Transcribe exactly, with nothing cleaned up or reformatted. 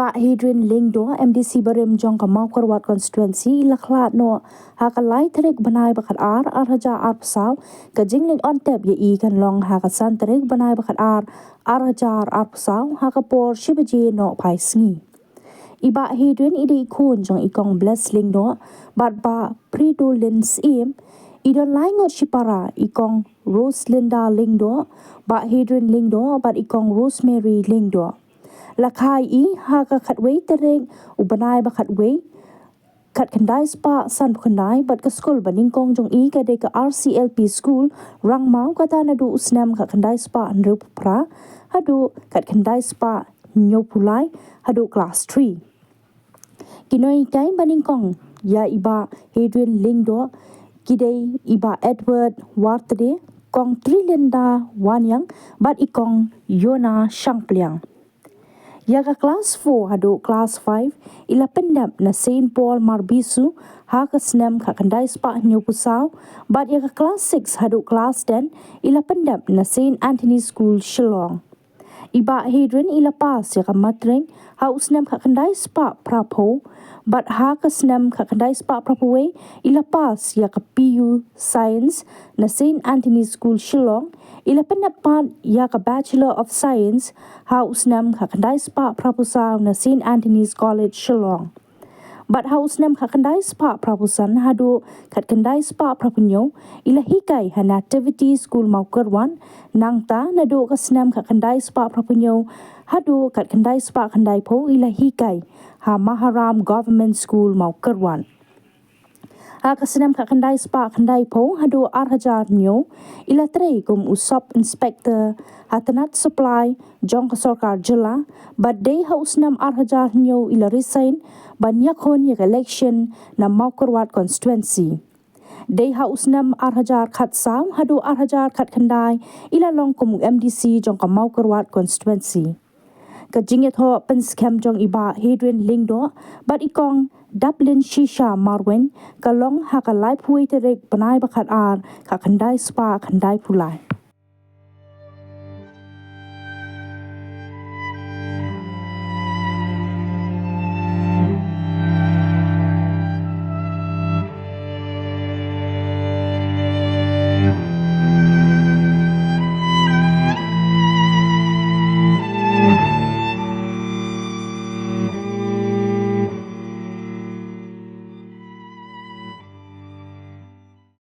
Bah Hadrian Lyngdoh, M D C barim jong ka Mawkyrwat Constituency, la khlad noh ha ka lai tarik bnai ba khatar, ar hajar arphew saw. Ka jingleit on tep ïa i kan long ha ka san tarik bnai ba khatar, ar hajar arphew saw, ha ka por shi baje noh phai sngi. I Bah Hadrian i dei i khun jong i Kong Bless Lyngdoh bad Bah Fridolin Syiem. I don lai ngut shipara, i Kong Roselinda Lyngdoh, Bah Hadrian Lyngdoh bad i Kong Rosemary Lyngdoh. La kha ïa i ha ka khatwei tarik u bnai ba khatwei, khatkhyndai spah sanphew khyndai, bad ka skul ba nyngkong jong i ka dei ka R C L P School, Rangmaw, kata naduh u snem khatkhyndai spah hynriewphew phra haduh khatkhyndai spah hynñiewphew lai, haduh klas three. Ki nonghikai ba nyngkong ïa i Bah Hadrian Lyngdoh ki dei i Bah Edward Wartade, Kong Trilinda Wanniang bad i Kong Yona Shangpliang. Ïa ka klas four haduh klas five i la pyndep na Saint Paul Marbisu ha ka snem khatkhyndai spah hynñiewphew saw, bad ïa ka klas six haduh klas ten i la pyndep na Saint Anthony School, Shillong. I Bah Hadrian i la pass ïa ka matrik ha u snem khatkhyndai spah phraphew, bad ha ka snem khatkhyndai spah phraphew wei i la pass ïa ka P U Science na Saint Anthony School, Shillong. I la pyndep pat ïa ka Bachelor of Science ha u snem khatkhyndai spah phraphew saw na Saint Anthony's College, Shillong. Bad ha u snem khatkhyndai spah phraphew san haduh khatkhyndai spah phraphew hynñiew i la hikai ha Nativity School, Mawkyrwat. Nangta naduh ka snem khatkhyndai spah phraphew hynñiew haduh khatkhyndai spah khyndaiphew i la hikai ha Maharam Government School, Mawkyrwat. Ha ka snem khatkhyndai spah khyndaiphew haduh ar hajar hynñiew i la trei kum u Sub Inspector ha tnat supply jong ka sorkar jylla, bad dei ha u snem ar hajar hynñiew i la resign ban ïakhun ïa ka election na Mawkyrwat Constituency. Dei ha u snem ar hajar khatsaw haduh ar hajar khatkhyndai i la long kum u M D C jong ka Mawkyrwat Constituency. Ka jingïathoh pynskhem jong i Bah Hadrian Lyngdoh bad i Kong Daplin Shisha Marwein ka long ha ka laiphew wei tarik bnai ba khatar, khatkhyndai spah khyndaiphew lai.